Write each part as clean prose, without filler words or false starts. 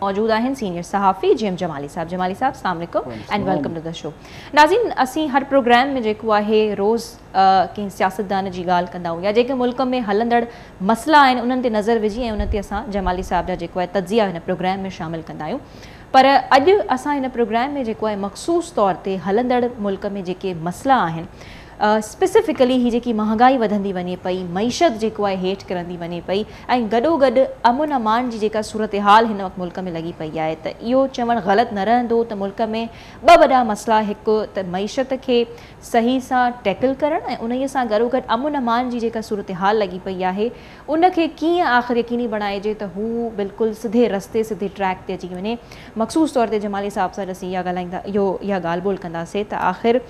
موجود آهن سينيئر صحافي جي ايم جمالي صاحب. جمالي صاحب السلام عليڪم and welcome to the show. ناظرين اسين هر پروگرام ۾ جيڪو آهي روز ڪنهن سياستدان جي ڳالهه ڪندا آهيون يا جيڪي ملڪ ۾ هلندڙ مسئلا آهن انهن تي نظر وجهي ۽ ان تي اسان جمالي صاحب جا جيڪو آهي تجزيا هن پروگرام ۾ شامل ڪندا آهيون پر اڄ اسان هن پروگرام ۾ جيڪو آهي مخصوص طور تي هلندڙ ملڪ ۾ جيڪي مسئلا آهن اسپيسفڪلي هي جيڪي مهانگائي وڌندي وڃي پئي، معيشت جيڪو آهي هيٺ ڪرندي وڃي پئي ۽ گڏوگڏ امن امان جي جيڪا صورتحال هن وقت ملڪ ۾ لڳي پئي آهي ته اهو چوڻ غلط نه رهندو ته ملڪ ۾ ٻه وڏا مسئلا هڪ ته معيشت کي صحيح سان ٽيڪل ڪرڻ ۽ انهي سان گڏوگڏ امن امان جي جيڪا صورتحال لڳي پئي آهي ان کي ڪيئن آخر يقيني بڻائجي ته هو بلڪل سڌي رستي سڌي ٽريڪ تي اچي وڃي. مخصوص طور تي جمالي صاحب سان اسين اها ڳالهائيندا اهو اها ڳالهه ٻولهه ڪنداسين ته آخر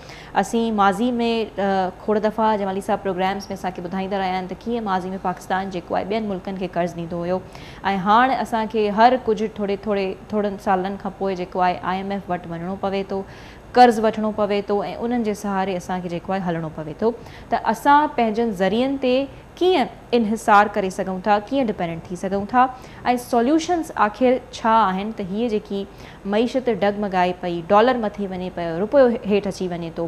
اسين ماضي ۾ کوڙ دفعا جمالي صاحب پروگرامز ۾ اسان کي ٻڌائيندا رهيا آهن ته ڪيئن ماضي ۾ پاڪستان جيڪو آهي ٻين ملڪن کي قرض ڏيندو هيو ۽ هاڻ اسان کي هر ڪجهه ٿوري ٿوري ٿورن سالن کان پوء جيڪو آهي I M F وٽ وڃڻو پوي ٿو قرض وٺڻو پوي ٿو ۽ انهن جي سهاري اسان کي جيڪو آهي هلڻو پوي ٿو ته اسان پنهنجن ذريعن تي ڪيئن انحصار ڪري سگهون ٿا، ڪيئن ڊپينڊنٽ ٿي سگهون ٿا ۽ سوليوشنز آخر ڇا آهن ته هيء جيڪي معيشت ڊگمگائي پئي، ڊالر مٿي وڃي پيو، رپيو هيٺ اچي وڃي ٿو،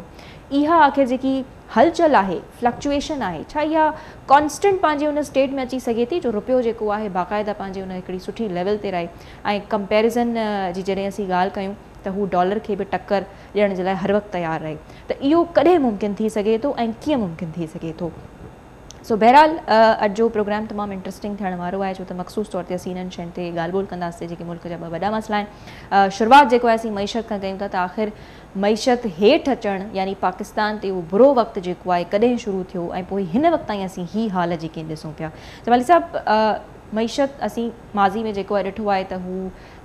اها آخر جيڪي هلچل آهي، فلڪچوئيشن آهي، ڇا اها ڪانسٽنٽ پنهنجي ان اسٽيٽ ۾ اچي سگهي ٿي جو رپيو جيڪو آهي باقاعده پنهنجي ان هڪڙي سٺي ليول تي رهي ۽ ڪمپيريزن جي جڏهن اسين ڳالهه ڪيون ته هو ڊالر کي به ٽڪر ڏيڻ جي لاء هر وقت تيار رهي ته اهو ڪڏهن ممڪن ٿي سگهي ٿو ۽ ڪيئن ممڪن ٿي سگهي ٿو. سو بهرحال اڄ جو پروگرام تمام انٽرسٽنگ ٿيڻ وارو آهي ڇو ته مخصوص طور تي اسين انهن شين تي ڳالهه ٻولهه ڪنداسين جيڪي ملڪ جا ٻه وڏا مسئلا آهن. شروعات جيڪو آهي اسين معيشت کان ڪيون ٿا ته آخر معيشت هيٺ اچڻ يعني پاڪستان تي اهو برو وقت جيڪو آهي ڪڏهن شروع ٿيو ۽ پوء هن وقت تائين اسين هي حال جيڪي ڏسون پيا. جمالي صاحب معيشت اسين ماضي ۾ جيڪو آهي ڏٺو آهي ته هو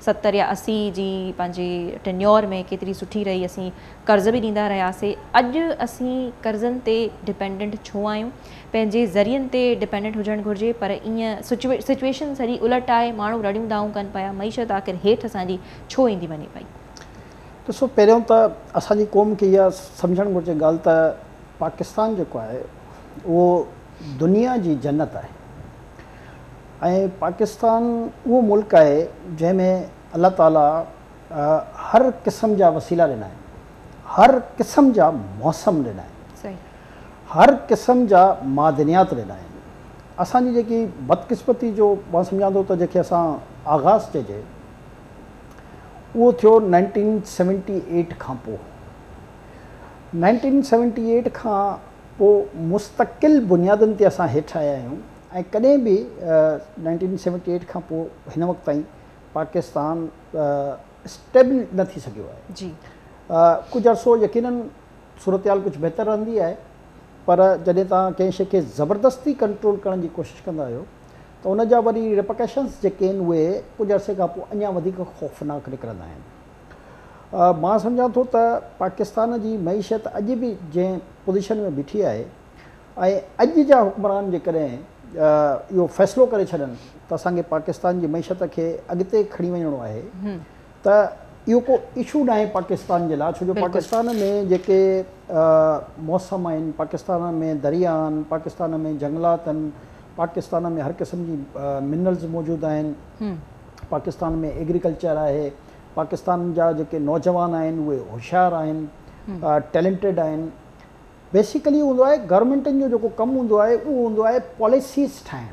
70 يا 80 جي پنهنجي ٽينيور ۾ ڪيتري سٺي رهي اسين قرض به ڏيندا رهياسي اڄ اسين قرضن تي ڊپينڊنٽ ڇو آهيون پنهنجي ذريعن تي ڊپينڊنٽ هجڻ گهرجي پر ايئن سچويشن سڄي الٽ آهي ماڻهو رڙيون دانهون ڪن پيا معيشت آخر هيٺ اسان جي ڇو ايندي وڃي پئي. ڏسو پهريون ته اسان جي قوم کي اها سمجهڻ گهرجي ڳالهه ته پاڪستان جيڪو آهي اهو دنيا جي جنت آهي ۽ پاڪستان اهو ملڪ آهي جنهن ۾ الله تعالي هر قسم جا وسيلا ڏنا آهن، هر قسم جا موسم ڏنا آهن، هر قسم جا معدنيات ڏنا آهن. اسان جي جيڪي بدقسمتي جو مان سمجهان ٿو ته جنهن کي اسان آغاز چئجي اهو ٿيو 1978 کان پوء. 1978 کان پوء مستقل بنيادن تي اسان هيٺ آيا آهيون ۽ ڪڏهن به 1978 کان پوء هن وقت تائين پاڪستان اسٽيبل نه ٿي سگهيو آهي. جي. ڪجهه عرصو يقينن صورتحال ڪجهه بهتر رهندي آهي پر جڏهن توهان ڪنهن شيء کي زبردستي ڪنٽرول ڪرڻ جي ڪوشش ڪندا آهيو ته ان جا وري ريپرڪشنز جيڪي آهن اهي ڪجهه عرصي کان پوء اڃا وڌيڪ خوفناڪ نڪرندا آهن. مان سمجهان ٿو ته پاڪستان جي معيشت اڄ به جنهن پوزيشن ۾ بيٺي آهي ۽ اڄ جا حڪمران جيڪڏهن اهو فيصلو ڪري ڇڏن ته اسان کي پاڪستان جي معيشت کي اڳتي کڻي وڃڻو آهي ته اهو ڪو اشو ناهي پاڪستان جي لاء ڇو جو پاڪستان ۾ جيڪي موسم آهن، پاڪستان ۾ دريا آهن، پاڪستان ۾ جهنگلات آهن، پاڪستان ۾ هر قسم جي منرلز موجود آهن، پاڪستان ۾ ايگريڪلچر آهي، پاڪستان جا جيڪي نوجوان آهن اهي هوشيار آهن، ٽيلنٽيڊ آهن. بيسيڪلي هوندو آهي گورنمينٽن جو جيڪو ڪم هوندو آهي اهو هوندو آهي پاليسيز ٺاهڻ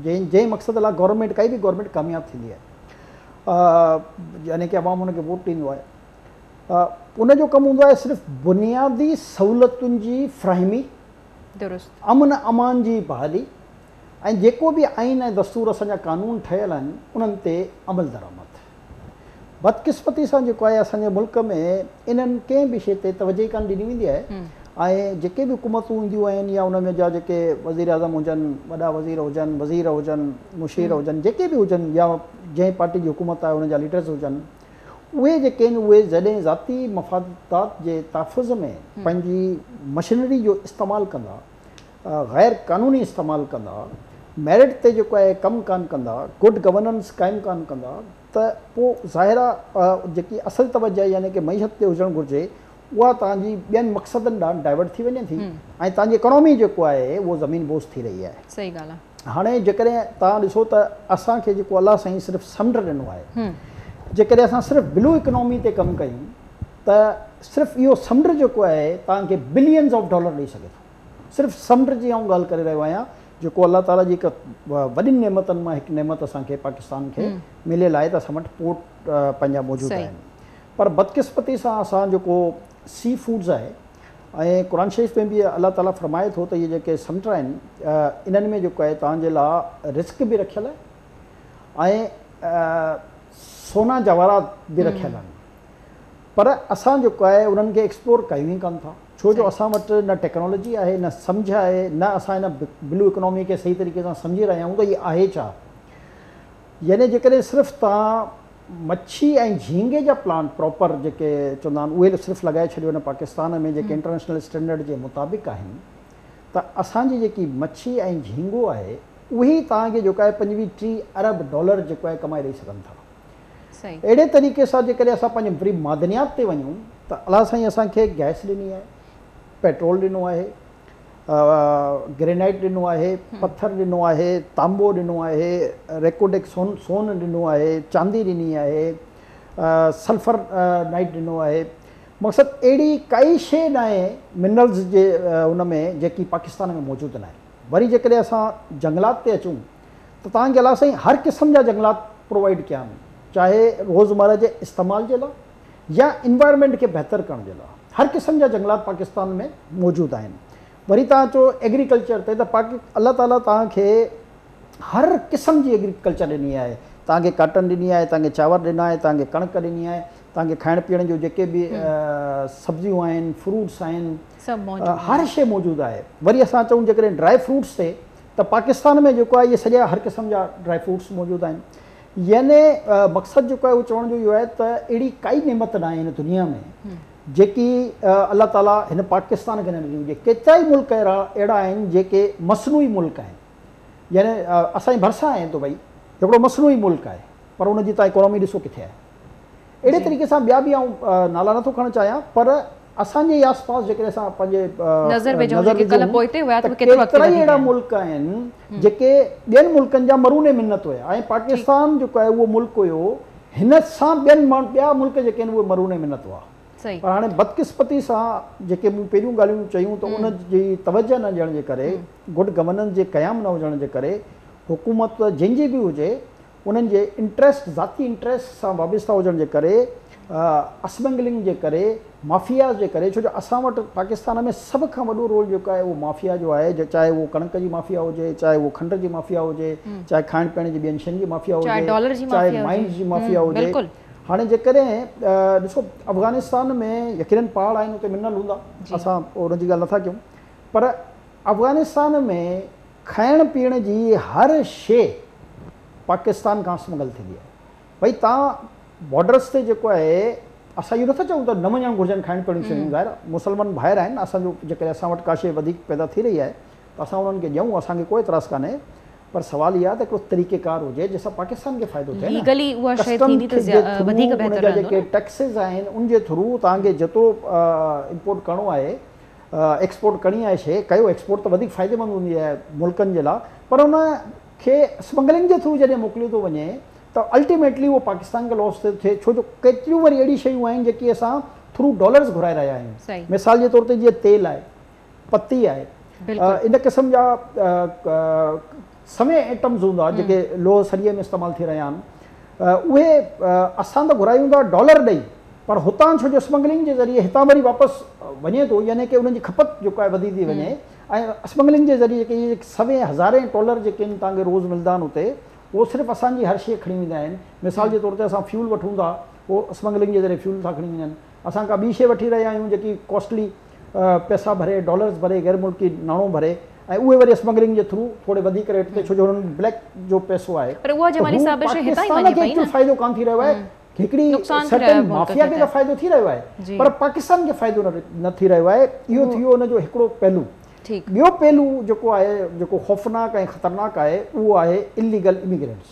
جنهن جنهن مقصد لاء گورنمينٽ ڪائي به گورنمينٽ ڪامياب ٿيندي آهي يعني ڪي عوام ان کي ووٽ ڏيندو آهي ان جو ڪم هوندو آهي صرف بنيادي سهولتن جي فراهمي درست امن امان جي بحالي ۽ جيڪو به آئين ۽ دستور اسان جا قانون ٺهيل آهن انهن تي عمل درآمد. بدقسمتي سان جيڪو آهي اسان جي ملڪ ۾ انهن ڪنهن به شيء تي توجهه ئي ڪانه ڏني ويندي آهي ۽ جيڪي به حڪومتون اينديون آهن يا ان ۾ جا جيڪي وزيراعظم هجن، وڏا وزير هجن، وزير هجن، مشير هجن، جيڪي به هجن يا جنهن پارٽي جي حڪومت آهي ان جا ليڊرز هجن اهي جيڪي آهن اهي جڏهن ذاتي مفادات جي تحفظ ۾ پنهنجي مشنري جو استعمال ڪندا، غير قانوني استعمال ڪندا، ميرٽ تي جيڪو آهي ڪم ڪانه ڪندا، گڊ گورننس قائم ڪانه ڪندا ته پوء ظاهر آهي جيڪي اصل توجهه يعني ڪي معيشت تي هجڻ گهرجي اها توهان جي ٻين مقصدن ڏانهن ڊائيورٽ ٿي وڃي ٿي ۽ توهان جي اڪانومي جيڪو آهي اهو زمين بوس ٿي رهي آهي. صحيح ڳالهه آهي. هاڻي جيڪڏهن توهان ڏسو ته اسان کي جيڪو الله سائين صرف سمنڊ ڏنو آهي جيڪڏهن اسان صرف بلو اڪنامي تي ڪم ڪيون ته صرف اهو سمنڊ جيڪو آهي توهان کي بلينز آف ڊالر ڏئي سگهي ٿو. صرف سمنڊ جي آئون ڳالهه ڪري رهيو آهيان جيڪو الله تعالي جي هڪ وڏين نعمتن مان هڪ نعمت اسان کي پاڪستان کي مليل آهي ته اسان وٽ پورٽ پنهنجا موجود آهن پر بدقسمتي سان اسان جيڪو سي فوڊز آهي ۽ قرآن شريف ۾ به الله تعالي فرمائي ٿو ته اهي جيڪي سمنڊ آهن انهن ۾ جيڪو آهي توهان جي لاء رزق به رکيل آهي ۽ سونا جواهرات به رکيل آهن پر اسان جيڪو آهي انهن کي ايڪسپلور ڪيون ئي ڪونه ٿا ڇو جو اسان وٽ نه ٽيڪنالاجي آهي نه سمجهه آهي نه اسان هن بلو اڪنامي کي صحيح طريقي سان سمجهي رهيا آهيون ته هي آهي ڇا يعني جيڪڏهن صرف توهان مڇي ۽ جهينگي جا پلانٽ پراپر جيڪي چوندا آهن اهي صرف لڳائي ڇڏيو هن پاڪستان ۾ جيڪي انٽرنيشنل اسٽينڊرڊ جي مطابق آهن ته اسان جي جيڪي مڇي ۽ جهينگو آهي اهي ئي توهان کي جيڪو آهي 25 30 ارب ڊالر جيڪو آهي ڪمائي ڏئي سگهن ٿا. اهڙي طريقي سان جيڪڏهن اسان پنهنجي وري معدنيات تي وڃون ته الله سائين اسان کي گئس ڏني آهي، پيٽرول ڏنو آهي، گرينائيٽ ڏنو آهي، پٿر ڏنو آهي، تانبو ڏنو آهي، ريڪوڊڪ سون سون ڏنو آهي، چاندي ڏني آهي، سلفر نائيٽ ڏنو آهي. مقصد اهڙي ڪائي شيء ناهي منرلز جي ان ۾ جيڪي پاڪستان ۾ موجود ناهي. وري جيڪڏهن اسان جنگلات تي اچون ته توهان کي الله سائين هر قسم جا جنگلات پرووائيڊ ڪيا آهن چاهي روزمره جي استعمال جي لاء يا انوائرمينٽ کي بهتر ڪرڻ جي لاء هر قسم جا جنگلات پاڪستان ۾ موجود آهن وري توهان اچو ايگريڪلچر تي ته پاڪ الله تعالي توهان کي هر قسم جي ايگريڪلچر ڏني آهي توهان کي ڪاٽن ڏني آهي توهان کي چانور ڏنا آهي توهان کي ڪڻڪ ڏني آهي توهان کي کائڻ پيئڻ جون جيڪي به سبزيون آهن فروٽس آهن هر شيء موجود آهي وري اسان اچون جيڪڏهن ڊرائي فروٽس تي ته پاڪستان ۾ جيڪو آهي اهي سڄا هر قسم جا ڊرائي فروٽس موجود آهن يعني مقصد جيڪو آهي اهو چوڻ جو اهو آهي ته اهڙي ڪائي نعمت ناهي هن دنيا ۾ جيڪي الله تعالي هن پاڪستان کي نه ڏني هجي ڪيترائي ملڪ اهڙا اهڙا آهن جيڪي مصنوعي ملڪ آهن يعني اسان جي ڀرسان آهي دبئي هڪڙو مصنوعي ملڪ آهي پر ان جي توهان اڪانومي ڏسو ڪٿي آهي اهڙي طريقي سان ٻيا به آئون نالا نٿو کڻڻ چاهيان پر اسان جي ئي آس پاس جيڪڏهن اسان پنهنجي نظر وجهون جيڪي ڪلهه پوئتي هيا ته ڪيترو اڳتي وڌي ويا آهن. ڪيترائي اهڙا ملڪ آهن جيڪي ٻين ملڪن جا مرهون منت هيا ۽ پاڪستان جيڪو آهي اهو ملڪ هيو هن سان ٻين ٻيا ملڪ جيڪي آهن اهي مرهون منت هئا پر هاڻي بدقسمتي سان جيڪي مون پهريون ڳالهيون چيون ته ان جي توجه نه ڏيڻ جي ڪري گڊ گورننس جي قيام نه هجڻ جي ڪري حڪومت جنهن جي به هجي انهن جي انٽريسٽ ذاتي انٽريسٽ سان وابسته هجڻ جي ڪري اسمگلنگ جي ڪري مافياز جي ڪري ڇو جو اسان وٽ پاڪستان ۾ سڀ کان وڏو رول جيڪو آهي اهو مافيا جو آهي چاهي اهو ڪڻڪ جي مافيا هجي چاهي اهو کنڊ جي مافيا هجي چاهي کائڻ پيئڻ جي ٻين شين جي مافيا هجي چاهي مائنز جي مافيا هجي هاڻي جيڪڏهن ڏسو افغانستان ۾ يقينن پهاڙ آهن اتي منرل هوندا اسان ان جي ڳالهه نٿا ڪيون پر افغانستان ۾ کائڻ پيئڻ جي هر شيء پاڪستان کان اسمگل ٿيندي آهي. ڀئي توهان بارڊرس تي جيڪو آهي اسان اهو نٿا چئون ته نه وڃڻ گهرجن کائڻ پيئڻ جون شيون ظاهر آهي مسلمان ڀائر آهن اسان جو جيڪڏهن اسان وٽ ڪا شيء وڌيڪ پيدا ٿي رهي آهي ته اسان انهن کي ڏيون اسان کي ڪو اعتراض ڪانهي پر سوال اهو آهي ته هڪڙو طريقيڪار هجي جنهن سان پاڪستان کي فائدو ٿئي نه ليگلي اها شيء ڪسٽم ٿيندي ته جي ٿرو وڌيڪ ان بهتر جا رهندو جيڪي نه. ٽيڪسز آهن ان جي ٿرو توهان کي جيترو امپورٽ ڪرڻو آهي ايڪسپورٽ ڪرڻي آهي شيء ڪيو ايڪسپورٽ ته وڌيڪ فائديمند هوندي آهي ملڪن جي لاء پر ان کي اسمگلنگ جي ٿرو جڏهن موڪليو ٿو وڃي ته الٽيميٽلي اهو پاڪستان کي لاس ٿو ٿئي ڇو جو ڪيتريون وري اهڙي شيون آهن جيڪي اسان ٿرو ڊالرز گهرائي رهيا آهيون مثال جي طور تي جيئن تيل آهي پتي آهي ان قسم جا سوين ائٽمز هوندا جيڪي لوهه سريي ۾ استعمال ٿي رهيا آهن اهي اسان ته گهرايون ٿا ڊالر ڏئي پر هتان ڇو جو اسمگلنگ جي ذريعي هتان وري واپس وڃي ٿو يعني ڪي انهن جي کپت جيڪو آهي وڌي ٿي وڃي ۽ اسمگلنگ جي ذريعي جيڪي اهي سوين هزارين ڊالر جيڪي آهن توهان کي روز ملدا آهن اتي اهو صرف اسان جي هر شيء کڻي ويندا آهن مثال جي طور تي اسان فيول وٺون ٿا اهو اسمگلنگ جي ذريعي فيول ٿا کڻي وڃن اسان ڪا ٻي شيء وٺي رهيا آهيون جيڪي ڪاسٽلي پئسا ڀري ڊالرز ڀري غير ملڪي ناڻو ڀري ۽ اهي وري اسمگلنگ جي ٿرو ٿوري وڌيڪ ريٽ تي ڇو جو هنن وٽ بليڪ جو پئسو آهي پر اها ته جمالي هو صاحب شيء هتان ئي پاڪستان وڃي کي پئي ايڪچوئل نه. فائدو ڪانه ٿي رهيو آهي هڪڙي نقصان ٿي رهيو سرٽن آهي ملڪ مافيا کي کي ته ته. فائدو ٿي رهيو آهي جي. پر پاڪستان کي فائدو نه ٿي رهيو آهي اهو ٿي ويو ان جو هڪڙو پهلو ٺيڪ. ٻيو پهلو جيڪو آهي جيڪو خوفناڪ ۽ خطرناڪ آهي اهو آهي اليگل اميگرينٽس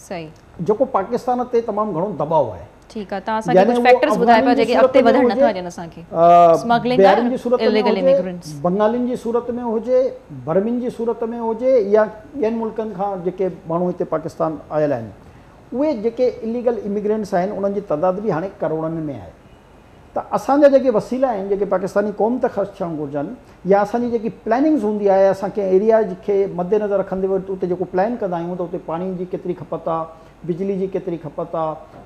صحيح. جيڪو پاڪستان تي تمام گهڻو دٻاء آهي. ٺيڪ آ توهان اسان کي ڪجهه فيڪٽرز ٻڌايو پيا جيڪي اڳتي وڌڻ نٿا ڏين اسان کي اسمگلنگ بهارين جي صورت ۾ هجي، بنگالين جي صورت ۾ هجي، برمين جي صورت ۾ هجي يا ٻين ملڪن کان جيڪي ماڻهو هتي پاڪستان آيل آهن اهي جيڪي اليگل اميگرينٽس آهن انهن جي تعداد به هاڻي ڪروڙن ۾ آهي ته اسان جا جيڪي وسيلا آهن جيڪي پاڪستاني قوم تي خرچ ٿيڻ گهرجن يا اسان جي جيڪي پلاننگز هوندي آهي اسان ڪنهن ايريا کي مد نظر رکندي اتي جيڪو پلان ڪندا آهيون ته اتي پاڻي جي ڪيتري کپت آهي بجلي جي ڪيتري کپت آ،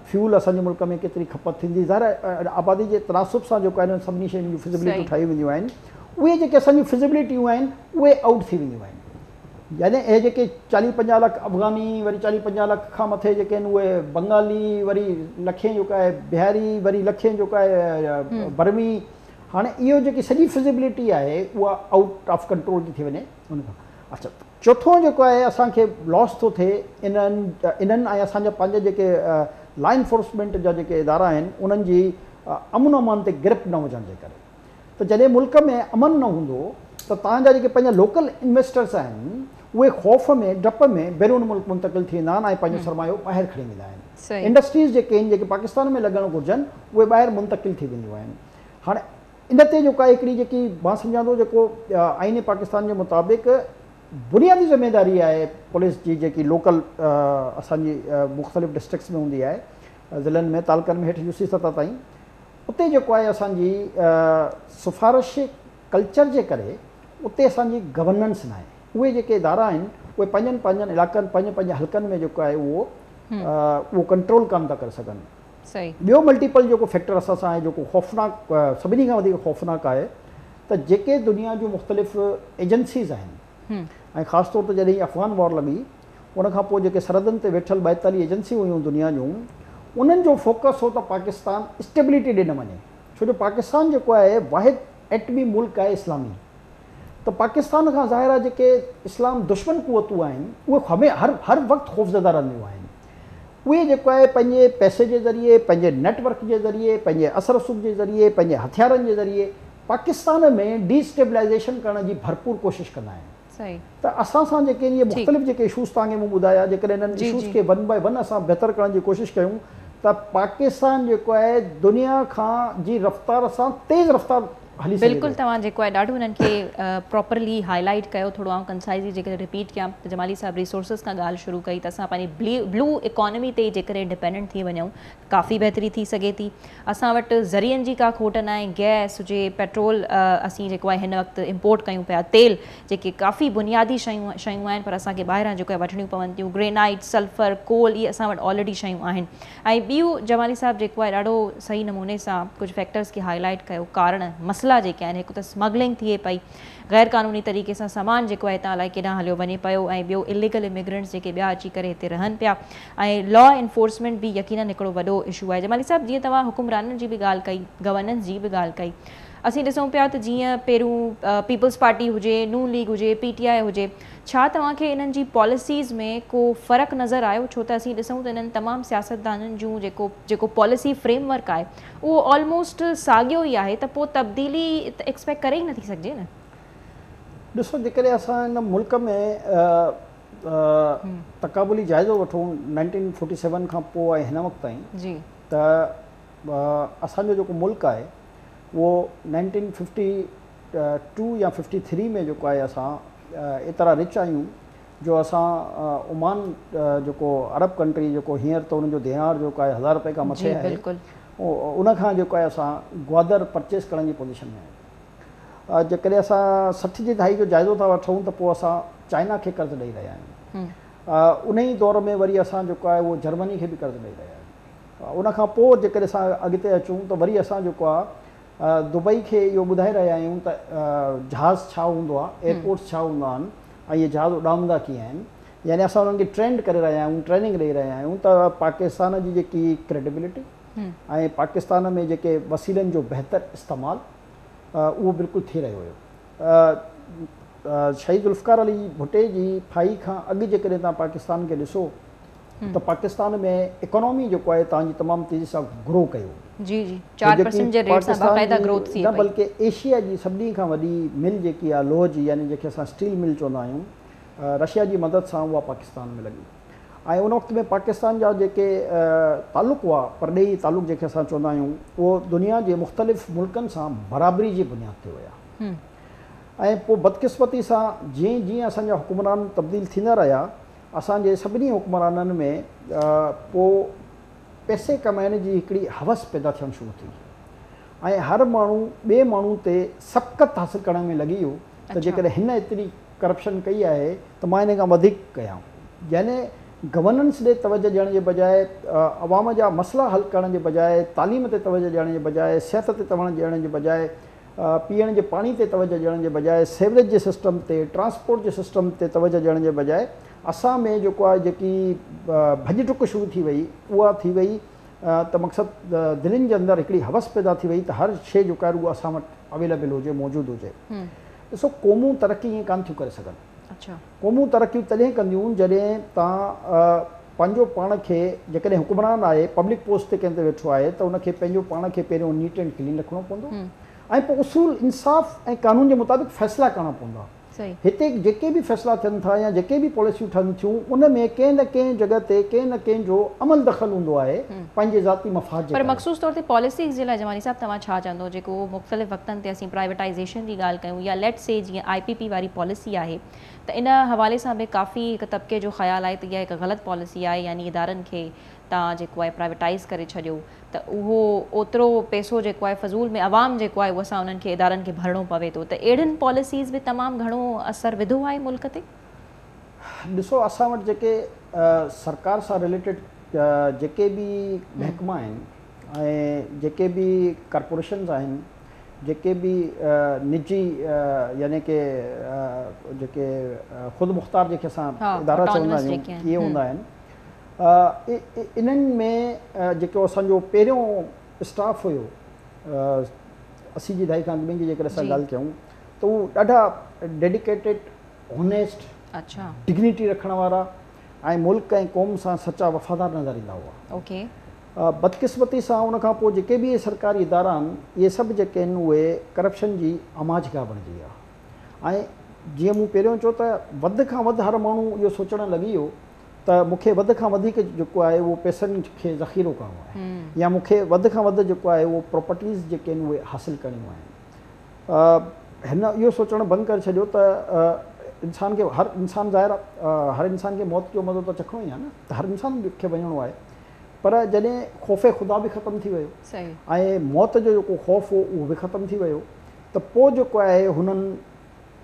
فيول اسان جي ملڪ ۾ ڪيتري کپت ٿيندي، ظاهر آهي آبادي جي تناسب سان جيڪو آهي انهن سڀني شين جون فزيبلٽيون ٺاهيون وينديون آهن، اهي جيڪي اسان جون فزيبلٽيون آهن اهي آئوٽ ٿي وينديون آهن. يعني اهي جيڪي چاليهه پنجاهه لک افغاني وري چاليهه پنجاهه لک کان مٿي جيڪي آهن اهي بنگالي وري لکين جيڪو آهي بهاري وري لکين جيڪو آهي برمي هاڻي اهو جيڪي سڄي فزيبلٽي آهي اها آئوٽ آف ڪنٽرول ٿي ٿي وڃي ان کان اڇا چوٿون جيڪو آهي اسان کي لاس ٿو ٿئي انهن انهن ۽ اسان جا پنهنجا جيڪي لا انفورسمينٽ جا جيڪي ادارا آهن انهن جي امن امان تي گرپ نه هجڻ جي ڪري ته جڏهن ملڪ ۾ امن نه هوندو ته توهان جا جيڪي پنهنجا لوڪل انويسٽرس آهن اهي خوف ۾ ڊپ ۾ بيرون ملڪ منتقل ٿي ويندا آهن ۽ پنهنجو سرمايو ٻاهر کڻي ويندا آهن انڊسٽريز جيڪي آهن جيڪي پاڪستان ۾ لڳڻ گهرجن اهي ٻاهر منتقل ٿي وينديون آهن هاڻي ان تي جيڪا هڪڙي جيڪي مان سمجهان ٿو جيڪو آئين پاڪستان جي مطابق بنيادي ذميواري آهي پوليس جي جيڪي لوڪل اسان جي مختلف ڊسٽرڪٽس ۾ هوندي آهي ضلعن ۾ تعلقن ۾ هيٺ يو سي سطح تائين اتي جيڪو آهي اسان جي سفارشي ڪلچر جي ڪري اتي اسان جي گورننس ناهي اهي جيڪي ادارا آهن اهي پنهنجن پنهنجن علائقن پنهنجن پنهنجن حلقن ۾ جيڪو آهي اهو اهو ڪنٽرول ڪانه ٿا ڪري سگهن. ٻيو ملٽيپل جيڪو فيڪٽر اسان سان آهي جيڪو خوفناڪ سڀني کان وڌيڪ خوفناڪ آهي ته جيڪي دنيا جون مختلف ايجنسيز آهن ۽ خاص طور تي جڏهن افغان وار لڳي ان کان پوء جيڪي سرحدن تي ويٺل 42 ايجنسيون هيون دنيا جون انهن جو فوڪس هو ته پاڪستان اسٽيبلٽي ڏي نه وڃي ڇو جو پاڪستان جيڪو آهي واحد ايٽمي ملڪ آهي اسلامي ته پاڪستان کان ظاهر آهي جيڪي اسلام دشمن قوتون آهن اهي هر هر وقت خوفزده رهنديون آهن اهي جيڪو آهي پنهنجي پئسي جي ذريعي پنهنجي نيٽ ورڪ جي ذريعي پنهنجي اثر رسوخ جي ذريعي پنهنجي هٿيارن جي ذريعي پاڪستان ۾ ڊي اسٽيبلائيزيشن ڪرڻ جي ڀرپور ڪوشش ڪندا آهن ته اسان سان جيڪي اهي مختلف جيڪي اشوز توهان کي مون ٻڌايا جيڪڏهن انهن اشوز کي ون بائي ون اسان بهتر ڪرڻ جي ڪوشش ڪيون ته پاڪستان جيڪو آهي دنيا کان جي رفتار سان تيز رفتار هلي سگهي بلڪل ٿو. توهان جيڪو آهي ڏاڍو انهن کي پراپرلي هائي لائيٽ ڪيو ٿورو آئون ڪنسائزلي جيڪڏهن رپيٽ ڪيان ته جمالي صاحب ريسورسز کان ڳالهه شروع ڪئي ته اسان پنهنجي بلو اڪانومي تي ئي جيڪڏهن ڊپينڊنٽ ٿي وڃون ته ڪافي بهتري ٿي سگهي ٿي اسان وٽ ذريعن جي ڪا کوٽ ناهي گئس هجي پيٽرول اسين جيڪو آهي هن وقت امپورٽ ڪيون پيا تيل جيڪي ڪافي بنيادي شيون شيون آهن پر اسان کي ٻاهران جيڪو آهي وٺڻيون پون ٿيون گرينائيٽ سلفر ڪول اهي اسان وٽ آلريڊي شيون آهن ۽ ٻيو جمالي صاحب جيڪو آهي ڏاڍو صحيح نموني سان ڪجهه فيڪٽرز کي هائي لائيٽ ڪيو ڪارڻ مسئلا جيڪي آهن هڪ ته سمگلنگ ٿئي پئي غير قانوني طريقي سان سامان جيڪو آهي هتان الائي ڪيڏانهن هليو وڃي پيو ۽ ٻيو اليگل اميگرنٽس جيڪي ٻيا اچي ڪري هتي رهن پيا ۽ لا انفورسمينٽ به يقينن هڪڙو وڏو اشو آهي جمالي صاحب جيئن توهان حڪمرانن جي به ڳالهه ڪئي گورننس جي به ڳالهه ڪئي اسين ڏسون پيا ته جيئن پهريون پيپلز پارٽي هجي، نون ليگ هجي، پي ٽي آء هجي، ڇا توهان کي انهن جي پاليسيز ۾ ڪو فرق نظر آيو؟ ڇو ته اسين ڏسون ته انهن تمام سياستدانن جون جيڪو جيڪو پاليسي فريم ورڪ آهي اهو آلموسٽ ساڳيو ئي آهي ته پوء تبديلي ته ايڪسپيڪٽ ڪري ئي نٿي سگهجي نه. ڏسو جيڪڏهن اسان هن ملڪ ۾ تقابلي جائزو وٺون نائنٽين فورٽي سيون کان پوء ۽ هن وقت تائين ته اسان جو جيڪو ملڪ آهي اهو نائنٽين ففٽي ٽو يا ففٽي ٿري ۾ جيڪو آهي اسان ايترا رچ آهيون جو اسان عمان جيڪو عرب ڪنٽري جيڪو هينئر ته ان جو دينار جيڪو آهي هزار روپئي کان مٿي آهي ان کان جيڪو آهي اسان گوادر پرچيز ڪرڻ جي پوزيشن ۾ آهيون جيڪڏهن اسان 60 جي دهائي جو جائزو ٿا وٺون ته پوء اسان چائنا کي قرض ڏئي رهيا آهيون ان ئي دور ۾ وري اسان جيڪو آهي اهو جرمني کي به قرض ڏئي رهيا آهيون ان کان پوء جيڪڏهن اسان اڳتي اچون ته وري اسان جيڪو آهي دبئي کي اهو ٻڌائي رهيا آهيون ته جهاز ڇا هوندو آهي، ايئرپورٽس ڇا هوندا آهن ۽ اهي جهاز اڏامندا ڪيئن آهن يعني اسان انهن کي ٽرينڊ ڪري رهيا آهيون، ٽريننگ ڏئي رهيا آهيون ته پاڪستان جي جيڪي ڪريڊيبلٽي ۽ پاڪستان ۾ جيڪي وسيلن جو بهتر استعمال اهو بلڪل ٿي رهيو هيو. شهيد ذوالفقار علي ڀٽي جي ڦاهي کان اڳ جيڪڏهن توهان پاڪستان کي ڏسو ته پاڪستان ۾ اڪانومي جيڪو آهي توهان جي تمام تيزي سان گرو ڪيو. جي جي 4% جي ريٽ سان باقاعده گروٿ ٿئي نه بلڪه ايشيا جي سڀني کان وڏي مل جيڪي آهي لوهه جي يعني جنهن کي اسان اسٽيل مل چوندا آهيون رشيا جي مدد سان اها پاڪستان ۾ لڳي. ۽ ان وقت ۾ پاڪستان جا جيڪي تعلق هئا، پرڏيهي تعلق جنهن کي اسان چوندا آهيون، اهو دنيا جي مختلف ملڪن سان برابري جي بنياد تي هيا. ۽ پوء بدقسمتي سان جيئن جيئن اسان جا حڪمران تبديل ٿيندا رهيا، اسان جي سڀني حڪمرانن ۾ پوء پئسي ڪمائڻ جي هڪڙي هوس پيدا ٿيڻ شروع ٿي ۽ هر ماڻهو ٻئي ماڻهو تي سبقت حاصل ڪرڻ ۾ لڳي ويو ته جيڪڏهن هن ايتري ڪرپشن ڪئي آهي ته مان ان کان وڌيڪ ڪيان. يعني گورننس ڏي توجه ڏيڻ جي بجاء، عوام جا مسئلا حل ڪرڻ جي بجاء، تعليم تي توجه ڏيڻ جي بجاء، صحت تي توجه ڏيڻ جي بجاء، پيئڻ جي پاڻي تي توجه ڏيڻ جي بجاء، سيوريج جي سسٽم تي، ٽرانسپورٽ جي سسٽم تي توجه ڏيڻ جي بجاء اسان ۾ جيڪو آهي جيڪي ڀڄ ڊڪ شروع ٿي وئي اها ٿي وئي ته مقصد دلين جي اندر هڪڙي هوس پيدا ٿي وئي ته هر شيء جيڪا آهي رڳو اسان وٽ اويليبل هجي، موجود هجي. ڏسو قومون ترقي ائين ڪانه ٿيون ڪري سگهن. قومون ترقيون تڏهن ڪنديون جڏهن توهان پنهنجو پاڻ کي، جيڪڏهن حڪمران آهي، پبلڪ پوسٽ تي ڪنهن تي ويٺو آهي ته ان کي پنهنجو پاڻ کي پهريون نيٽ اينڊ ڪلين رکڻو پوندو ۽ پوء اصول انصاف ۽ قانون جي مطابق فيصلا ڪرڻا پوندا. هتي جيڪي به فيصلا ٿين ٿا يا جيڪي به پاليسيون ٺهن ٿيون ان ۾ ڪنهن نه ڪنهن جڳهه تي ڪنهن نه ڪنهن جو عمل دخل هوندو آهي پنهنجي ذاتي مفاد جي پر ڪري. مخصوص طور تي پاليسيز جي لاء جمالي صاحب توهان ڇا چوندو جيڪو مختلف وقتن تي اسين پرائيويٽائيزيشن جي ڳالهه ڪيون يا ليٽ سي جيئن آء پي پي واري پاليسي آهي ته ان حوالي سان به ڪافي هڪ طبقي جو خيال آهي ته اها هڪ غلط پاليسي آهي يعني ادارن کي توهان جيڪو آهي پرائيويٽائيز ڪري ڇڏيو ته اهو اوترو پئسو جيڪو آهي فضول ۾ عوام جيڪو آهي اهو اسان انهن کي ادارن کي ڀرڻو پوي ٿو ته اهڙين پاليسيز به تمام گهڻو اثر وڌو آهي ملڪ تي. ڏسو اسان وٽ جيڪي سرڪار سان رليٽيڊ جيڪي به محڪما آهن ۽ جيڪي به ڪارپوريشنز آهن جيڪي به نجي يعني ڪي جيڪي خود مختار جيڪي اسان ادارا چوندا آهيون اهي هوندا آهن انهن ۾ جيڪو اسان جو پهريون اسٽاف هيو 80 جي دهائي کان اڳ ۾ جي جيڪڏهن اسان ڳالهه ڪيون ته هو ڏاڍا ڊيڊيڪيٽيڊ، هونيسٽ، ڊگنيٽي رکڻ وارا ۽ ملڪ ۽ قوم سان سچا وفادار نظر ايندا هئا. بدقسمتي سان ان کان پوء جيڪي به اهي سرڪاري ادارا آهن اهي سڀ جيڪي آهن اهي ڪرپشن جي آماجگاهه بڻجي ويا ۽ جيئن مون پهريون چيو ته وڌ کان وڌ هر ماڻهو اهو سوچڻ لڳي ويو ته مون کي وڌ کان وڌيڪ جيڪو آهي اهو پئسن کي ذخيرو ڪرڻو آهي يا مون کي وڌ کان وڌ جيڪو آهي اهو پراپرٽيز جيڪي آهن اهي حاصل ڪرڻيون آهن. هن اهو سوچڻ بند ڪري ڇڏيو ته انسان کي هر انسان ظاهر آهي هر انسان کي موت جو مزو ته چکڻو ئي آهي نه ته هر انسان کي وڃڻو آهي پر جڏهن خوف خدا به ختم ٿي ويو ۽ موت جو جيڪو خوف هو اهو به ختم ٿي ويو ته پوء جيڪو آهي هنن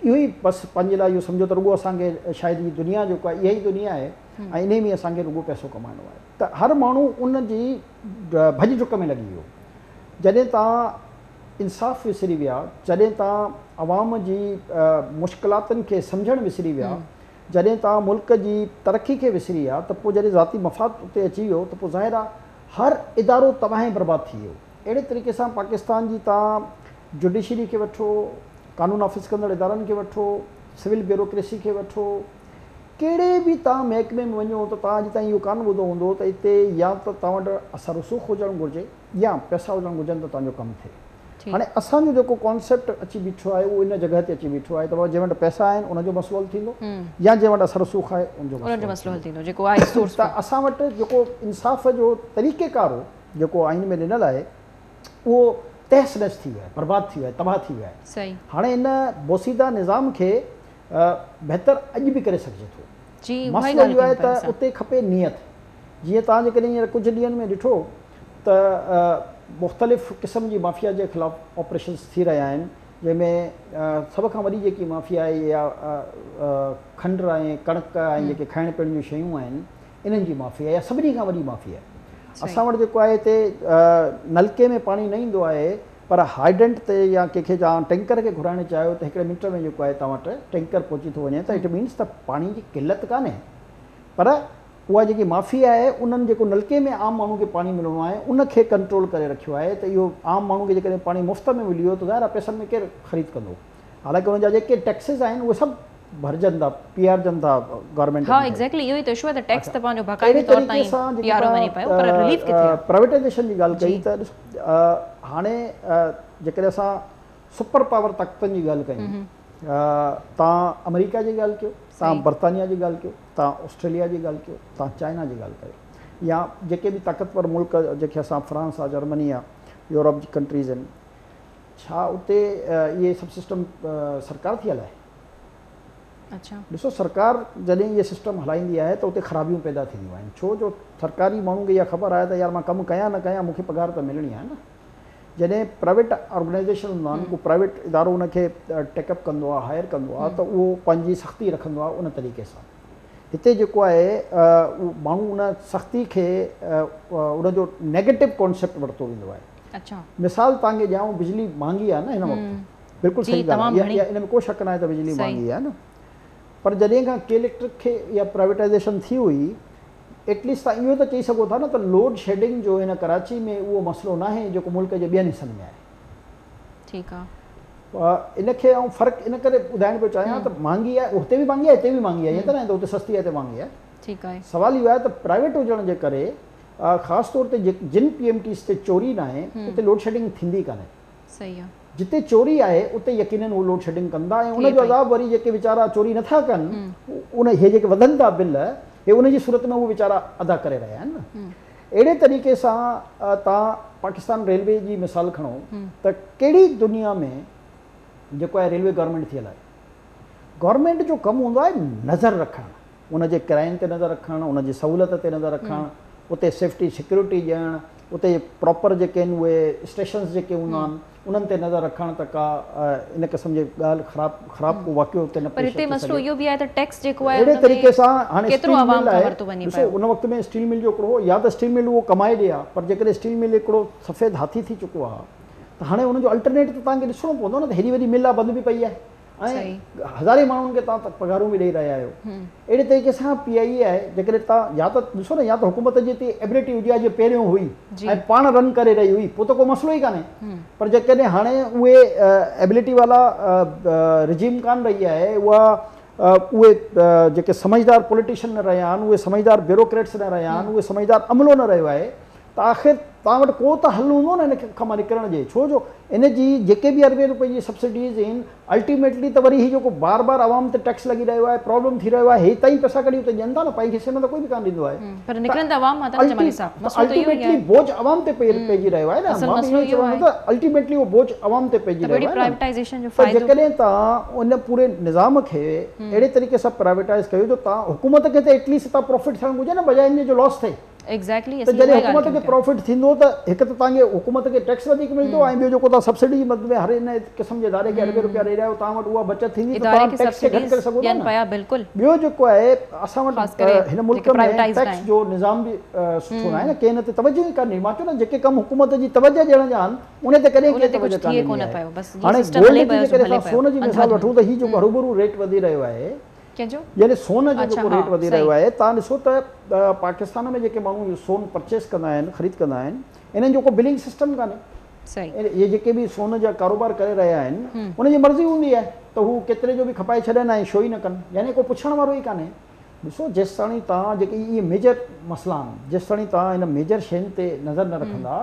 اهو ئي بس پنهنجي لاء اهو سمجهو ته رڳو اسان کي شايد هي دنيا جيڪو آهي اها ئي دنيا آهي ۽ انهي ۾ اسان کي رڳو پئسو ڪمائڻو آهي ته هر ماڻهو ان جي ڀڄ ڊڪ ۾ لڳي ويو. جڏهن توهان انصاف وسري ويا، جڏهن توهان عوام جي مشڪلاتن کي سمجهڻ وسري ويا، جڏهن توهان ملڪ جي ترقي کي وسري ويا ته پوء جڏهن ذاتي مفاد اتي اچي ويو ته پوء ظاهر آهي هر ادارو تباهه ۽ برباد ٿي ويو. اهڙي طريقي سان پاڪستان جي توهان جڊيشري کي وٺو، قانون نافذ ڪندڙ ادارن کي وٺو، سول بيوروڪريسي کي وٺو، ڪهڙي به توهان محڪمي ۾ وڃو ته توهان اڄ تائين اهو ڪانه ٻڌو هوندو ته اتي يا ته توهان وٽ اثر رسوخ هجڻ گهرجي يا پئسا هجڻ گهرجن ته توهان جو ڪم ٿئي. هاڻي اسان جو جيڪو ڪانسيپٽ اچي بيٺو آهي اهو ان جڳهه تي اچي بيٺو آهي ته بابا جنهن وٽ پئسا آهن ان جو مسئلو حل ٿيندو يا جنهن وٽ اثر رسوخ آهي ان جو مسئلو حل ٿيندو جيڪو آهي سورس ته اسان وٽ جيڪو انصاف جو طريقيڪار هو جيڪو آئين ۾ ڏنل آهي اهو تهس نهس ٿي ويو آهي، برباد ٿي ويو آهي، تباهه ٿي ويو آهي. هاڻي ان بوسيده نظام کي بهتر اڄ به ڪري سگهجي ٿو. مسئلو اهو آهي ته اتي کپي نيت. جيئن توهان جيڪڏهن هينئر ڪجهه ڏينهن ۾ ڏٺو ته مختلف قسم جي مافيا جي خلاف آپريشنز ٿي رهيا آهن جنهن ۾ سڀ کان وڏي جيڪي مافيا آهي اها کنڊ ۽ ڪڻڪ ۽ جيڪي کائڻ پيئڻ جون شيون آهن انهن جي مافيا يا سڀني کان وڏي مافيا اسان وٽ جيڪو آهي هتي نلڪي ۾ پاڻي نه ايندو آهي پر هائيڊرنٽ تي يا ڪنهن کي توهان ٽينڪر کي گهرائڻ چاهيو ته هڪڙي منٽ ۾ جيڪو آهي توهان وٽ ٽينڪر پهچي ٿو وڃي ته it means ته پاڻي جي قلت ڪانهي پر اها جيڪي مافيا آهي انهن جيڪو نلڪي ۾ عام ماڻهو کي پاڻي ملڻو آهي ان کي ڪنٽرول ڪري رکيو آهي ته اهو عام ماڻهو کي جيڪڏهن پاڻي مفت ۾ ملي ويو ته ظاهر آهي پئسن ۾ ڪير خريد ڪندو حالانڪه انهن جا جيڪي ٽيڪسز آهن اهي سڀ ڀرجن ٿا پيارجن ٿا گورنمينٽ ها ايگزيڪٽلي اهو ئي ته اشو آهي ته ٽيڪس ته پنهنجو باقاعدي طور تائين پياريو وڃي پيو پر رليف ڪٿي آهي. پرائيويٽائيزيشن جي ڳالهه ڪئي ته ڏس هاڻي جيڪڏهن اسان سپر پاور طاقتن جي ڳالهه ڪيون توهان آمريڪا جي ڳالهه ڪيو، توهان برطانيا جي ڳالهه ڪيو، توهان آسٽريليا جي ڳالهه ڪيو، توهان چائنا جي ڳالهه ڪيو يا جيڪي به طاقتور ملڪ جيڪي اسان فرانس آ، جرمني آ، يورپ جي ڪنٽريز آهن، ڇا اتي اهي سڀ سسٽم سرڪار ٿي هلائي؟ اڇا. ڏسو سرڪار جڏهن اهي سسٽم هلائيندي آهي ته اتي خرابيون پيدا ٿينديون آهن ڇو جو سرڪاري ماڻهو کي اها خبر آهي ته يار مان ڪم ڪيان نه ڪيان مون کي پگهار ته ملڻي آهي نه. جڏهن پرائيويٽ آرگنائيزيشن هوندا آهن ڪو پرائيويٽ ادارو ان کي ٽيڪ اپ ڪندو آهي هائر ڪندو آهي ته اهو پنهنجي سختي رکندو آهي ان طريقي سان هتي جيڪو آهي اهو ماڻهو ان سختي کي ان جو نيگيٽو ڪانسيپٽ ورتو ويندو آهي اڇا مثال توهان کي ڏيان بجلي مهانگي آهي نه هن وقت بلڪل صحيح ڳالهه آهي ان ۾ ڪو شڪ ناهي ته بجلي مهانگي آهي نه پر جڏهن کان ڪي اليڪٽرڪ کي اها پرائيويٽائيزيشن ٿي هئي ايٽ ليسٽ توهان اهو ته چئي سگهو ٿا نه ته لوڊ شيڊنگ جو هن ڪراچي ۾ اهو مسئلو ناهي جيڪو ملڪ جي ٻين حصن ۾ آهي. ٺيڪ آ. ان کي آئون فرق ان ڪري ٻڌائڻ پيو چاهيان ته مهانگي آهي هتي به مهانگي آهي هتي به مهانگي آهي ائين ته ناهي ته هتي سستي آهي هتي مهانگي آهي. ٺيڪ آهي. سوال اهو آهي ته پرائيويٽ هجڻ جي ڪري خاص طور تي جن پي ايم ٽيز تي چوري ناهي اتي لوڊ شيڊنگ ٿيندي ڪانهي. صحيح آ. جتي چوري آهي اتي يقينن هو لوڊ شيڊنگ ڪندا ۽ ان جو عذاب وري جيڪي ويچارا چوري نٿا ڪن ان هي جيڪي وڌن ٿا بل هي ان جي صورت ۾ هو ويچارا ادا ڪري رهيا آهن نه. اهڙي طريقي سان توهان پاڪستان ريلوي جي مثال کڻو ته ڪهڙي دنيا ۾ جيڪو آهي ريلوي گورنمينٽ ٿي هلائي. گورنمينٽ جو ڪم هوندو آهي نظر رکڻ، ان جي ڪراين تي نظر رکڻ، ان جي سهولت تي نظر رکڻ، اتي سيفٽي سيڪيورٽي ڏيڻ، اتي پراپر جيڪي آهن اهي اسٽيشنز جيڪي هوندا آهن انهن تي نظر رکڻ ته ڪا ان قسم جي ڳالهه خراب خراب ڪو واقعو اتي نه پر پيش هتي اچي مسئلو سگهي. اهو به آهي ته ٽيڪس جيڪو آهي اهڙي ان ۾ طريقي سان هاڻي ڪيترو اسٽيل عوام مل کان آهي ورتو وڃي ڏسو پيو. ان وقت ۾ اسٽيل مل جو هڪڙو هو يا ته اسٽيل مل اهو ڪمائي ڏي ها پر جيڪڏهن اسٽيل مل هڪڙو سفيد هاٿي ٿي چڪو آهي ته هاڻي ان جو الٽرنيٽ ته توهان کي ڏسڻو پوندو نه ته هيڏي وڏي مل آهي بند به پئي آهي ۽ هزارين ماڻهن کي توهان پگهارون به ڏئي رهيا آهيو. اهڙي طريقي سان پي آء اي آهي جيڪڏهن توهان يا ته ڏسو نه يا ته حڪومت جي هتي ايبلٽي هجي ها جيئن پهريون هئي ۽ پاڻ رن ڪري رهي هئي پوء ته ڪو مسئلو ئي ڪانهي پر جيڪڏهن هاڻي اهي ايبلٽي والا رجيم ڪانه رهي آهي اها اهي جيڪي سمجهدار پوليٽيشن نه رهيا آهن اهي سمجهدار بيوروڪريٽس نه رهيا آهن اهي سمجهدار عملو نه رهيو آهي ته آخر توهان وٽ ڪو ته حل هوندو نه ان کان مان نڪرڻ جي ڇو جو ان جي جيڪي به اربين روپين جي سبسڊيز آهن الٽيميٽلي ته وري هي جيڪو بار بار عوام تي ٽيڪس لڳي رهيو آهي پرابلم ٿي رهيو آهي هي تائين پئسا ڪڍي اتي ڏين ٿا نه پنهنجي کيسي ۾ ته ڪوئي به ڪانه ڏيندو آهي پر نڪرن ته عوام مان ٿا نه جمالي صاحب مسئلو ته اهو ئي الٽيميٽلي آهي بوجه عوام تي پئجي رهيو آهي نه اصل مان به مسئلو اهو ئي اهو چوان آهي ٿو ته الٽيميٽلي اهو بوجه عوام تي پئجي ته رهيو وري آهي نه پرائيويٽائيزيشن جو ته فائدو جيڪڏهن توهان ان پوري نظام کي اهڙي طريقي سان پرائيويٽائيز ڪيو جو توهان حڪومت کي ته ايٽليسٽ اتان پروفٽ ٿيڻ گهرجي نه بجاء ان جي جو لاس ٿئي. ايگزيڪٽلي ته اسين جڏهن اها ئي ڳالهه حڪومت ڪيون کي پيا. پرافٽ ٿيندو ته هڪ ته توهان کي حڪومت کي ٽيڪس وڌيڪ ملندو ۽ ٻيو جيڪو توهان سبسڊي جي مد ۾ هر ان قسم جي اداري کي اربين روپيا ڏئي رهيا آهيو توهان وٽ اها بچت ٿيندي ته اداري توهان کي ٽيڪس کي گهٽ سبسڊيز ڪري سگهو ٿا ڏين نه. پيا بلڪل. ٻيو جيڪو آهي اسان وٽ خاص ڪري هن ملڪ جيڪي ۾ پرائيويٽائيزڊ ٽيڪس آهن. جو نظام به سٺو ناهي نه ڪنهن ان تي توجه ئي ڪانه ڏني مان چيو نه جيڪي ڪم حڪومت جي توجه ڏيڻ جا آهن ان تي ڪڏهن ان ڪنهن تي توجه ڪجهه ڪانه ٿئي ڏني ڪونه آهي. پيو بس جيئن هاڻي سسٽم گولڊ هلي جي پيو سو جيڪڏهن هلي اسان پيو سون جي مثال انڌاڌنڌ. وٺون ته هي جيڪو هروڀرو ريٽ وڌي رهيو آهي ڪنهن جو؟ يعني سون جو اڇا جيڪو ها ريٽ وڌي صحيح. رهيو آهي توهان ڏسو ته پاڪستان ۾ جيڪي ماڻهو اهو سون پرچيز ڪندا آهن خريد ڪندا آهن انهن جو ڪو بلنگ سسٽم ڪانهي صحيح. اهي جيڪي به سون جا ڪاروبار ڪري رهيا آهن ان جي مرضي هوندي آهي ته هو ڪيتري جو به کپائي ڇڏن ۽ شو ئي نه ڪن يعني ڪو پڇڻ وارو ئي ڪانهي ڏسو جيستاڻي توهان جيڪي اهي ميجر مسئلا آهن جيستاڻي توهان ان ميجر شين تي نظر نه رکندا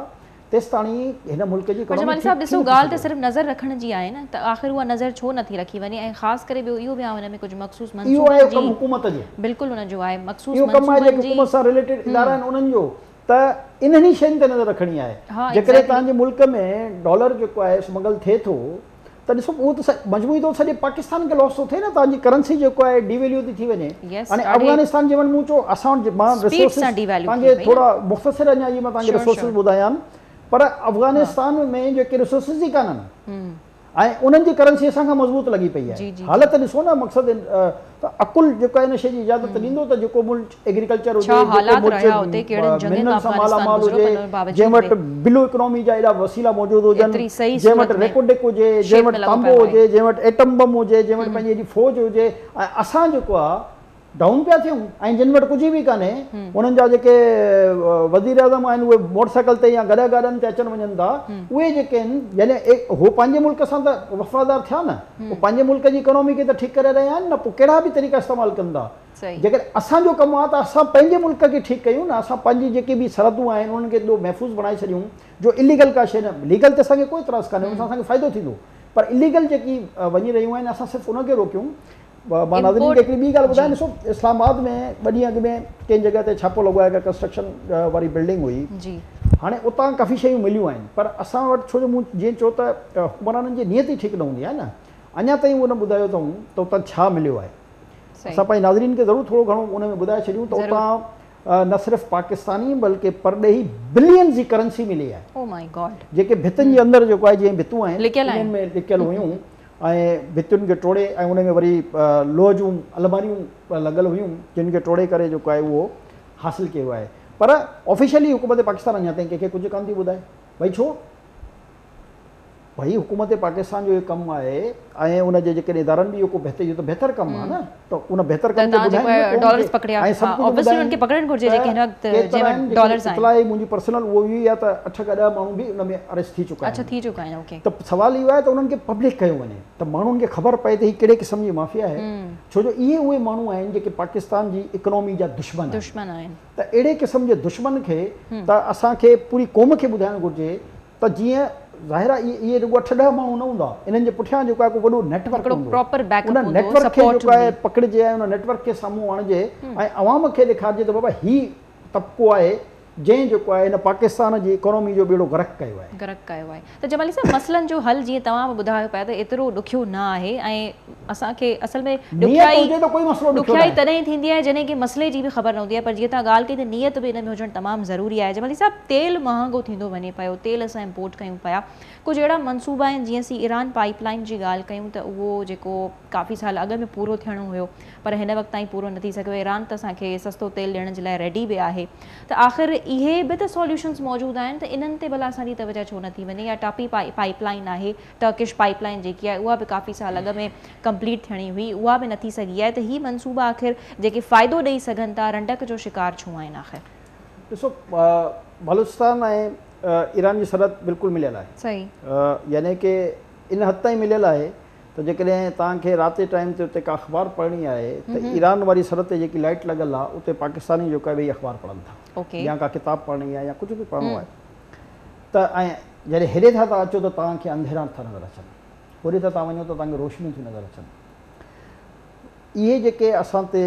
تيستاڻي هن ملڪ جي پر اڪانامي جمالي ٺيڪ صاحب ٿي ڏسو نٿي ڳالهه ته سگهي. صرف نظر رکڻ جي آهي نه ته آخر اها نظر ڇو نٿي رکي وڃي ۽ خاص ڪري ٻيو اهو به آهي ان ۾ ڪجهه مخصوص اهو منصوبن آهي جي ڪم حڪومت جو. بلڪل ان جو آهي مخصوص اهو ڪم آهي منصوبن جيڪي جي حڪومت سان رليٽيڊ ادارا آهن انهن جو ته انهن ئي شين تي نظر رکڻي آهي. ها جيڪڏهن ايگزيڪٽلي. توهان جي ملڪ ۾ ڊالر جيڪو آهي اسمگل ٿئي ٿو ته ڏسو اهو ته مجموعي طور سڄي پاڪستان کي لاس ٿو ٿئي نه توهان جي ڪرنسي جيڪو آهي ڊي ويليو ٿي ٿي وڃي هاڻي افغانستان جي مون چيو اسان وٽ مان ريسورسز توهان کي ٿورا مختصر اڃا اهي مان توهان کي ريسورسز ٻڌايان پر افغانستان ۾ جيڪي ريسورسز ئي ڪانهن ۽ انهن جي ڪرنسي اسان کان مضبوط لڳي پئي آهي حالت ڏسو نه مقصد ته عقل جيڪو آهي ان شيء جي اجازت ڏيندو ته جيڪو ملڪ ايگريڪلچر هجي، جيڪو ملڪ منرل سان مالا مال هجي، جنهن وٽ بلو اڪنامي جا ايڏا وسيلا موجود هجن، جنهن وٽ ريڪوڊڪ هجي، جنهن وٽ تانبو هجي، جنهن وٽ ايٽم بم هجي، جنهن وٽ پنهنجي ايڏي فوج هجي ۽ اسان جيڪو آهي ڊائون پيا ٿيون ۽ جن وٽ ڪجهه به ڪانهي انهن جا جيڪي وزيراعظم آهن اهي موٽر سائيڪل تي يا گڏهه گاڏن تي اچن وڃن ٿا اهي جيڪي آهن يعني هو پنهنجي ملڪ سان ته وفادار ٿيا نه هو پنهنجي ملڪ جي اڪانامي کي ته ٺيڪ ڪري رهيا آهن نه پوء ڪهڙا به طريقا استعمال ڪن ٿا. جيڪڏهن اسان جو ڪم آهي ته اسان پنهنجي ملڪ کي ٺيڪ ڪيون نه اسان پنهنجي جيڪي به سرحدون آهن انهن کي ايڏو محفوظ بڻائي ڇڏيون جو اليگل ڪا شيء نه ليگل تي اسان کي ڪو اعتراض ڪانهي ان سان اسان کي فائدو ٿيندو پر اليگل جيڪي وڃي رهيون آهن اسان صرف ان کي روڪيون. مان ناظرين کي هڪڙي ٻي ڳالهه ٻڌايان، ڏسو اسلام آباد ۾ ٻه ڏينهن اڳ ۾ ڪنهن جڳهه تي ڇاپو لڳو آهي، ڪا ڪنسٽرڪشن واري بلڊنگ هئي، هاڻي اتان ڪافي شيون مليون آهن، پر اسان وٽ ڇو جو مون جيئن چيو ته حڪمرانن جي نيت ئي ٺيڪ نه هوندي آهي نه، اڃا تائين اهو نه ٻڌايو اٿئون ته اتان ڇا مليو آهي. اسان پنهنجي ناظرين کي ضرور ٿورو گهڻو ان ۾ ٻڌائي ڇڏيون ته اتان نه صرف پاڪستاني بلڪه پرڏيهي بلينز جي ڪرنسي ملي آهي، جيڪي ڀتن جي اندر جيڪو آهي جيئن ڀتون آهن انهن ۾ لڪيل هيون ۽ ڀتين کي ٽوڙي ۽ ان ۾ وري لوهه جون الماريون لڳل هيون جن کي ٽوڙي ڪري جيڪو آهي اهو حاصل ڪيو آهي. پر آفيشلي حڪومت پاڪستان اڃا تائين ڪنهن کي ڪجهه ڪانه ٿي ٻڌائي. ڀئي ڇو؟ ڀئي حڪومت پاڪستان جو اهو ڪم آهي ۽ ان جي جيڪڏهن ادارن به اهو ڪو بهتر اهو ته بهتر ڪم آهي نه ته ان بهتر ڪم کي ٻڌائين نه قوم کي ۽ سڀ ڪجهه ٻڌائين ته ڪيترا آهن جيڪي اطلاع آهي منهنجي پرسنل اهو اهو ئي آهي ته 8 کان 10 ماڻهو به ان ۾ اريسٽ ٿي چڪا آهن ته سوال اهو آهي ته انهن کي پبلڪ ڪيو وڃي ته ماڻهن کي خبر پئي ته هي ڪهڙي قسم جي مافيا آهي ڇو جو اهي اهي ماڻهو آهن جيڪي پاڪستان جي اڪنامي جا دشمن آهن ته اهڙي قسم جي دشمن کي ته اسان کي پوري قوم کي ٻڌائڻ گهرجي ته جيئن ظاهر آهي اهي رڳو اٺ ڏهه ماڻهو نه هوندا، انهن جي پٺيان جيڪو آهي ڪو وڏو نيٽ ورڪ هوندو، ان نيٽ ورڪ کي جيڪو آهي پڪڙجي ۽ ان نيٽ ورڪ کي سامهون آڻجي ۽ عوام کي ڏيکارجي ته بابا هي طبقو آهي جنهن جيڪو آهي هن پاڪستان جي اڪانومي جو ٻيڙو غرق ڪيو آهي. غرق ڪيو آهي ته جمالي صاحب مسئلن جو حل جيئن توهان به ٻڌايو پيا ته ايترو ڏکيو نه آهي ۽ اسان کي اصل ۾ نيت هجي ته ڪوئي مسئلو ڏکيو ڏکيائي تڏهن ٿيندي آهي جڏهن ڪنهن مسئلي جي به خبر نه هوندي آهي پر جيئن توهان ڳالهه ڪئي ته نيت به ان ۾ هجڻ تمام ضروري آهي جمالي صاحب تيل مهانگو ٿيندو وڃي پيو تيل اسان امپورٽ ڪيون پيا ڪجهه اهڙا منصوبا آهن جيئن اسين ايران پائيپ لائين جي ڳالهه ڪيون ته اهو جيڪو ڪافي سال اڳ ۾ پورو ٿيڻو هيو پر هن وقت تائين پورو نه ٿي سگهيو ايران ته اسان کي سستو تيل ڏيڻ جي لاء ريڊي به آهي ته آخر اهي به ته سوليوشنز موجود آهن ته انهن تي ڀلا اسان جي توجه ڇو نه ٿي وڃي يا ٽاپي پائيپ لائين آهي ٽرڪش پائيپ لائين جيڪي آهي اها به ڪافي سال اڳ ۾ ڪمپليٽ ٿيڻي هئي اها به نه ٿي سگهي آهي ته هي منصوبا آخر جيڪي فائدو ڏئي سگهن ٿا رنڊڪ جو شڪار ڇو آهن آخر؟ ڏسو بلوچستان ۽ ايران جي سرحد بلڪل مليل آهي صحيح. يعني ڪي ان حد تائين مليل آهي ته جيڪڏهن توهان کي رات جي ٽائيم تي اتي ڪا اخبار پڙهڻي آهي ته ايران واري سرحد تي جيڪي لائيٽ لڳل آهي اتي پاڪستاني جيڪو آهي ويهي اخبار پڙهن ٿا يا ڪا ڪتاب پڙهڻي آهي يا ڪجهه به پڙهڻو آهي ته ۽ جڏهن هيڏي ٿا توهان اچو ته توهان کي انڌيرا ٿا نظر اچن، هوڏي ٿا توهان وڃو ته توهان کي روشنيون ٿيون نظر اچن. اهي جيڪي اسان تي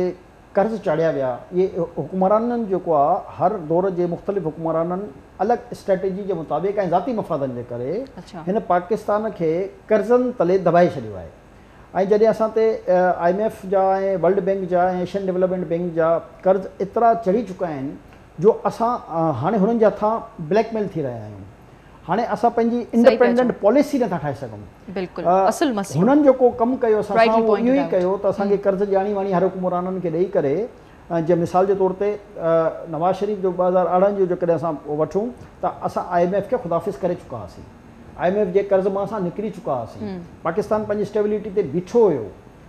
قرض چاڙهيا ويا، اهي حڪمرانن جيڪو آ هر دور جي مختلف حڪمرانن الڳ اسٽريٽجي جي مطابق ۽ ذاتي مفادن جي ڪري هن پاڪستان کي قرضن تلي دٻائي ڇڏيو آهي ۽ جڏهن اسان تي I M F جا ۽ ورلڊ بينڪ جا ۽ ايشين ڊولپمينٽ بينڪ جا قرض ايترا چڙهي چڪا آهن جو اسان هاڻي هنن جي هٿان بليڪ ميل ٿي رهيا آهيون. هاڻي اسان پنهنجي انڊيپينڊنٽ پاليسي نٿا ٺاهي سگهون. بلڪل اصل مسئلو. هنن جيڪو ڪم ڪيو اسان سان اهو اهو ئي ڪيو ته اسان کي قرض ڄاڻي واڻي هر حڪمرانن کي ڏئي ڪري جيئن مثال جي طور تي نواز شريف جو 2018 جو جيڪڏهن اسان وٺون ته اسان I M F کي خداحافظ ڪري چڪا هئاسين. I M F جي قرض مان اسان نڪري چڪا هئاسين. پاڪستان پنهنجي اسٽيبلٽي تي بيٺو هيو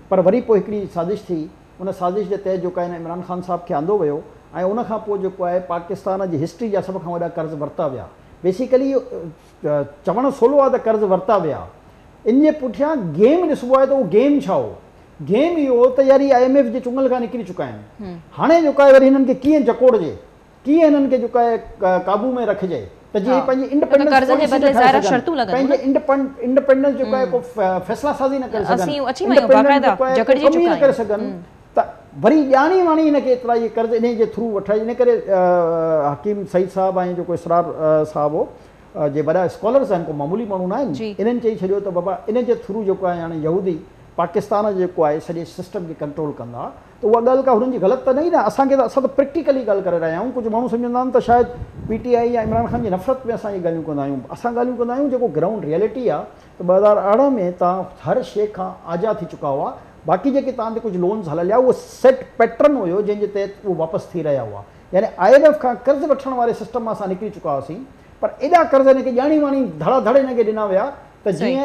پر وري پوء هڪڙي سازش ٿي ان سازش جي تحت جيڪو آهي نه عمران خان صاحب کي آندو ويو ۽ ان کان پوء جيڪو آهي پاڪستان جي هسٽري جا سڀ کان وڏا قرض ورتا ويا بيسيڪلي اهو چوڻ سولو آهي ته قرض ورتا ويا ان جي پٺيان گيم ڏسبو آهي ته اهو گيم ڇا هو گيم اهو هو ته يار هي I M F جي چنگل کان نڪري چڪا آهن هاڻي جيڪو آهي وري هنن کي ڪيئن جڪوڙجي ڪيئن هنن کي جيڪو آهي قابو ۾ رکجي ته جيئن هي پنهنجي انڊپينڊنس پاليسي نه ٺاهي سگهن، پنهنجي انڊپينڊنس جيڪو آهي ڪو فيصلا سازي نه ڪري سگهن، انڊپينڊنٽ جيڪو آهي ڪو ڪم ئي نه ڪري سگهن ته وري ڄاڻي واڻي هن کي ايترا اهي قرض انهي جي ٿرو وٺرائي ان ڪري حڪيم سعيد صاحب ۽ جيڪو اسرار صاحب هو جي وڏا اسڪالرس آهن ڪو معمولي ماڻهو نه آهن انهن چئي ڇڏيو ته بابا ان جي ٿرو جيڪو آهي هاڻي يهودي پاڪستان جيڪو آهي سڄي سسٽم کي ڪنٽرول ڪندا ته اها ڳالهه ڪا هنن جي غلط ته نه هئي نه، اسان کي ته اسان ته پريڪٽيڪلي ڳالهه ڪري رهيا آهيون، ڪجهه ماڻهو سمجهندا آهن ته شايد پي ٽي آء يا عمران خان جي نفرت ۾ اسان اهي ڳالهيون ڪندا آهيون، اسان ڳالهيون ڪندا آهيون جيڪو گرائونڊ ريئلٽي آهي ته 2018 ۾ توهان هر شيء کان آجا ٿي چڪا هئا، باقي جيڪي توهان تي ڪجهه لونز هليل هيا اهو سيٽ پيٽرن هيو جنهن جي تحت اهو واپس ٿي رهيا هئا، يعني I M F کان قرض وٺڻ واري سسٽم مان اسان نڪري چڪا هئاسين پر ايڏا قرض هن کي ڄاڻي واڻي ڌڙا ڌڙ هن کي ڏنا ويا ته جيئن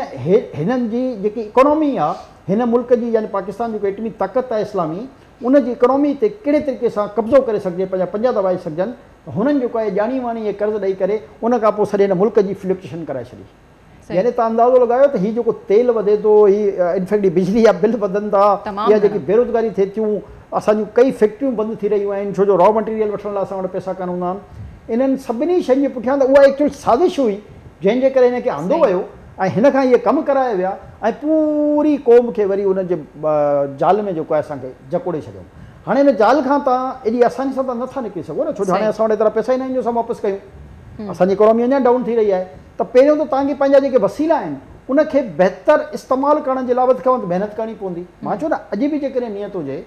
هنن جي جيڪي اڪانومي آ هن ملڪ جي يعني پاڪستان جيڪو ايٽمي طاقت آهي اسلامي ان جي اڪانومي تي ڪهڙي طريقي سان قبضو ڪري سگهجي پنهنجا پنجا دٻائي سگهجن ته هنن جيڪو آهي ڄاڻي واڻي اهي قرض ڏئي ڪري ان کان پوء سڄي هن ملڪ جي فلڪچوئيشن ڪرائي ڇڏي يعني توهان اندازو لڳايو ته هي جيڪو تيل وڌي ٿو هي انفيڪٽ هي بجلي جا بل وڌن ٿا يا جيڪي بيروزگاري ٿئي ٿيون اسان جون ڪئي فيڪٽريون بند ٿي رهيون آهن ڇو جو را مٽيريل وٺڻ لاء اسان وٽ پئسا ڪانه هوندا آهن انهن سڀني شين جي پٺيان ته اها ايڪچوئل سازش هئي جنهن جي ڪري هن کي آندو ويو ۽ هن کان اهي ڪم ڪرايا ويا ۽ پوري قوم کي وري ان جي جال ۾ جيڪو آهي اسان کي جڪوڙي ڇڏيائون. هاڻي ان جال کان توهان ايڏي آساني سان ته نٿا نڪري سگهو نه ڇو جو هاڻي اسان وٽ ايترا پئسا ئي ناهن جو اسان واپس ڪيون. اسان جي اڪانامي اڃا ڊائون ٿي رهي آهي ته پهريون ته توهان کي پنهنجا جيڪي وسيلا آهن ان کي بهتر استعمال ڪرڻ جي لاء وڌ کان وڌ محنت ڪرڻي پوندي. مان چيو نه اڄ به جيڪڏهن نيت هجي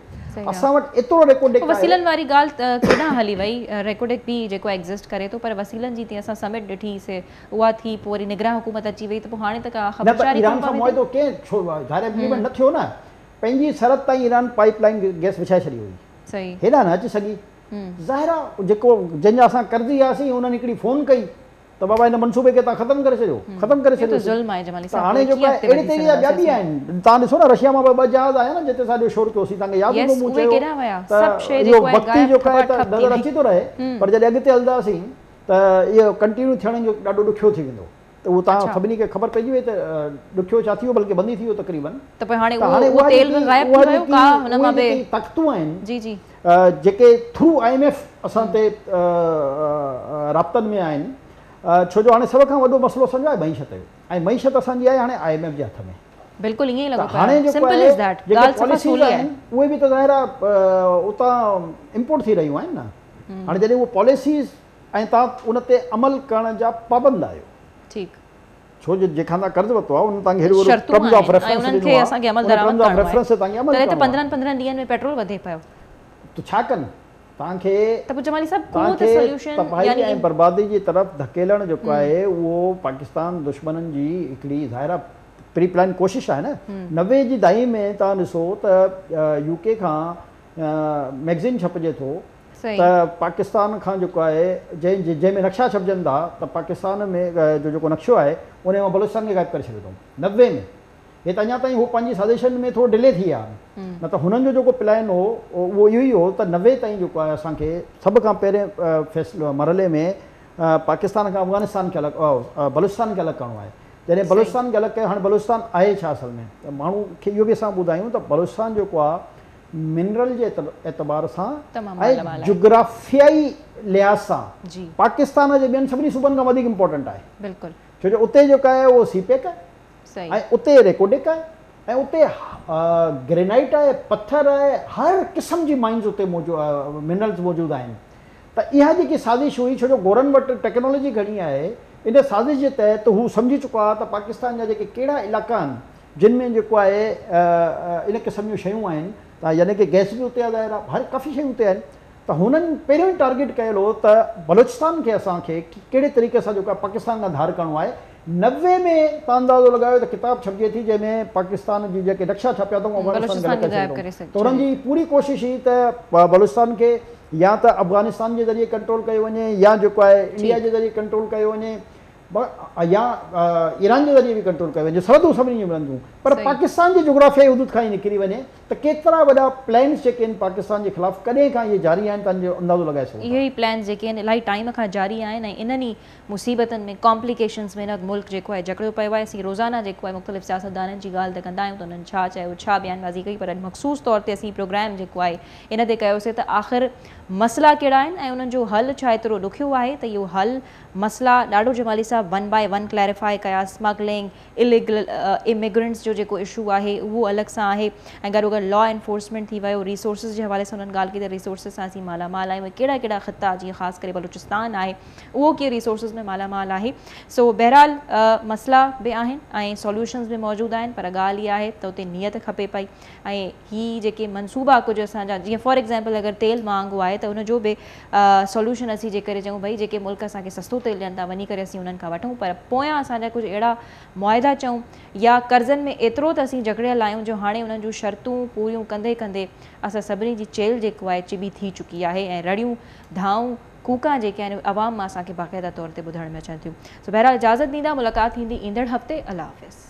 اسان وٽ ايترو ريڪوڊڪ آهي. وسيلن واري ڳالهه ڪيڏانهن هلي وئي ريڪوڊڪ به جيڪو ايگزسٽ ڪري ٿو پر وسيلن جي تيئن اسان سمٽ ڏٺي سي اها ٿي پوء وري نگران حڪومت اچي وئي ته پوء هاڻي ته ڪا نه ته خبرچار ئي ايران ڪونه سان پوي ٿي. معاهدو ڪنهن ڇو ظاهر ايگريمينٽ نه ٿيو نه پنهنجي سرحد تائين ايران پائيپ لائين گئس وڇائي ڇڏي هئي صحيح. هيڏانهن نه اچي سگهي ظاهر آ جيڪو جنهن جا اسان قرضي هئاسين انهن هڪڙي فون ڪئي ته بابا هن منصوبي کي توهان ختم ڪري ڇڏيو ختم ڪري اهو ته ڇڏيوسين ظلم آهي جمالي ته صاحب هاڻي پوء جيڪو ڪيئن آهي اڳتي اهڙي وڌي طريقي جا ٻيا سگهنداسين به اسين. آهن توهان ڏسو نه رشيا مان ٻه جهاز آيا نه جتي ساڄو شور ڪيوسين توهان کي ياد يس هوندو مون اهي چيو ڪيڏانهن ويا ته سڀ شيء اهو جيڪو آهي وقتي غائب جيڪو آهي ٺپا ته ٺپ ٿي نظر وئي. اچي ٿو رهي پر جڏهن اڳتي هلنداسين ته اهو ڪنٽينيو ٿيڻ جو ڏاڍو ڏکيو ٿي ويندو ته اهو توهان سڀني کي خبر پئجي وئي ته ڏکيو ڇا ٿي ويو بلڪه بند ئي ٿي ويو تقريبن. ته پوء هاڻي اهو تيل به غائب ٿي ويو ڪا هن مان به جيڪي طاقتون آهن جي جي جيڪي ٿرو I M F اسان تي رابطن ۾ آهن ڇو جو هاڻي سڀ کان وڏو مسئلو اسان جو آهي معيشت جو ۽ معيشت اسان جي آهي هاڻي I M F جي هٿ ۾. بلڪل ائين ئي ته لڳو پيو هاڻي آهي جيڪو سمپل آهي از that جيڪي ڳالهه صفا پاليسيز سولي آهي. آهن اهي به ته ظاهر آهي اتان امپورٽ ٿي رهيون آهن نه هاڻي جڏهن اهي پاليسيز ۽ توهان ان تي عمل ڪرڻ جا پابند آهيو. ٺيڪ. ڇو جو جنهن کان توهان قرض ورتو آهي ان توهان کي هيڏو وڏو شرطون ٽرمز آف آهن ۽ ريفرنس انهن ڏنو کي آهي اسان کي عمل ان درآمد ٽرمز آف ڪرڻو آهي. ريفرنس تي توهان کي عمل تڏهن ته ڪرڻو آهي. پندرهن پندرهن ڏينهن ۾ پيٽرول وڌي پيو. ته ڇا ڪن؟ توهان کي ته پوء جمالي صاحب ڪو توهان ته کي سوليوشن تباهي يعني ۽ بربادي جي طرف ڌڪيلڻ جيڪو آهي اهو پاڪستان دشمنن جي هڪڙي ظاهر آهي پري پلان ڪوشش آهي نه. 90 جي دهائي ۾ توهان ڏسو ته يو ڪي کان ميگزين ڇپجي ٿو ته پاڪستان کان جيڪو آهي جنهن جنهن ۾ نقشا ڇپجن ٿا ته پاڪستان ۾ جو جيڪو نقشو آهي ان مان بلوچستان کي غائب ڪري ڇڏيو اٿئون 90 ۾ هي ته اڃا تائين هو پنهنجي سازشن ۾ ٿورو ڊلي ٿي ويا آهن نه ته هنن جو جيڪو پلان هو اهو اهو ئي هو ته 90 تائين جيڪو آهي اسان کي سڀ کان پهرين فيصلو مرحلي ۾ پاڪستان کان افغانستان کي الڳ بلوچستان کي الڳ ڪرڻو آهي جڏهن بلوچستان کي الڳ ڪيو هاڻي بلوچستان آهي ڇا اصل ۾ ته ماڻهو کي اهو به اسان ٻڌايون ته بلوچستان جيڪو آهي منرل جي اعتبار سان ۽ جغرافيائي لحاظ سان پاڪستان جي ٻين سڀني صوبن کان وڌيڪ امپورٽنٽ آهي ڇو جو اتي جيڪو آهي اهو سي پيڪ آهي ۽ اتي ريڪوڊڪ آهي ۽ اتي گرينائيٽ آهي پٿر آهي هر قسم جي مائنز اتي موجود منرلز موجود آهن ته اها جيڪي سازش هئي ڇو جو گورن وٽ ٽيڪنالاجي گهڻي آهي ان سازش جي تحت هو سمجهي چڪا هئا ته پاڪستان جا جيڪي ڪهڙا علائقا آهن جن ۾ جيڪو آهي ان قسم جون شيون آهن ته يعني ڪي گئس به اتي آهي ظاهر آهي هر ڪافي شيون اتي آهن ته هنن پهريون ئي ٽارگيٽ ڪيل هو ته بلوچستان کي اسان کي ڪهڙي طريقي سان جيڪو آهي پاڪستان کان ڌار ڪرڻو آهي 90 ۾ تان اندازو لڳايو ته ڪتاب ڇپجي ٿي جنهن ۾ پاڪستان جي جيڪي نقشا ڇپيا اٿئون افغانستان کي الڳ ڪري ڇڏيو اٿئون ته انهن جي پوري ڪوشش هئي ته بلوچستان کي يا ته افغانستان جي ذريعي ڪنٽرول ڪيو وڃي يا جيڪو آهي انڊيا جي ذريعي ڪنٽرول ڪيو وڃي يا ايران جي ذريعي به ڪنٽرول ڪيو وڃي سرحدون سڀني جون ملن ٿيون پر پاڪستان جي جغرافيائي حدود کان ئي نڪري وڃي ته ڪيترا وڏا پلانس جيڪي آهن پاڪستان جي خلاف ڪڏهن کان اهي جاري آهن تان جو اندازو لڳائي سگهو ٿا. اهي ئي پلانس جيڪي آهن الاهي ٽائيم کان جاري آهن ۽ انهن ئي مصيبتن ۾ ڪامپليڪيشنز ۾ هن وقت ملڪ جيڪو آهي جڪڙيو پيو آهي اسين روزانه جيڪو آهي مختلف سياستدانن جي ڳالهه ته ڪندا آهيون ته انهن ڇا چيو ڇا بيان بازي ڪئي پر اڄ مخصوص طور تي اسين پروگرام جيڪو آهي ان تي ڪيوسي ته آخر مسئلا ڪهڙا آهن ۽ انهن جو حل ڇا ايترو ڏکيو آهي ته اهو حل مسئلا ڏاڍو جمالي صاحب ون بائي ون ڪليريفائي ڪيا اسمگلنگ اليگل اميگرنٽس جو جيڪو اشو آهي اهو الڳ سان آهي ۽ گڏوگڏ لا انفورسمينٽ ٿي ويو ريسورسز جي حوالي سان انهن ڳالهه ڪئي ته ريسورسز سان اسين مالا مال آهيون ۽ ڪهڙا ڪهڙا خطا جيئن خاص ڪري بلوچستان آهي اهو ڪيئن ريسورسز ۾ مالا مال آهي سو بهرحال مسئلا به آهن ۽ سوليوشنز به موجود آهن پر ڳالهه اها آهي ته اتي نيت کپي پئي ۽ هي جيڪي منصوبا ڪجهه اسان جا جيئن فار ايگزامپل اگر تيل مهانگو آهي ته ان جو به سوليوشن اسين جيڪڏهن چئون ڀئي جيڪي ملڪ اسان کي سستو تيل ڏين ٿا وڃي ڪري اسين انهن کان وٺون پر پويان اسان جا ڪجهه اهڙا معاهدا چئون يا قرضن ۾ ايترو ته اسين جڪڙيل آهيون جو هاڻي انهن جون شرطون پوريون ڪندي ڪندي اسان سڀني جي چيلهه جيڪو آهي چٻي ٿي چڪي آهي ۽ رڙيون ڌائون ڪوڪان جيڪي آهن عوام مان اسان کي باقاعده طور تي ٻڌڻ ۾ اچن ٿيون سو بهرحال اجازت ڏيندا ملاقات ٿيندي ايندڙ هفتي الله حافظ.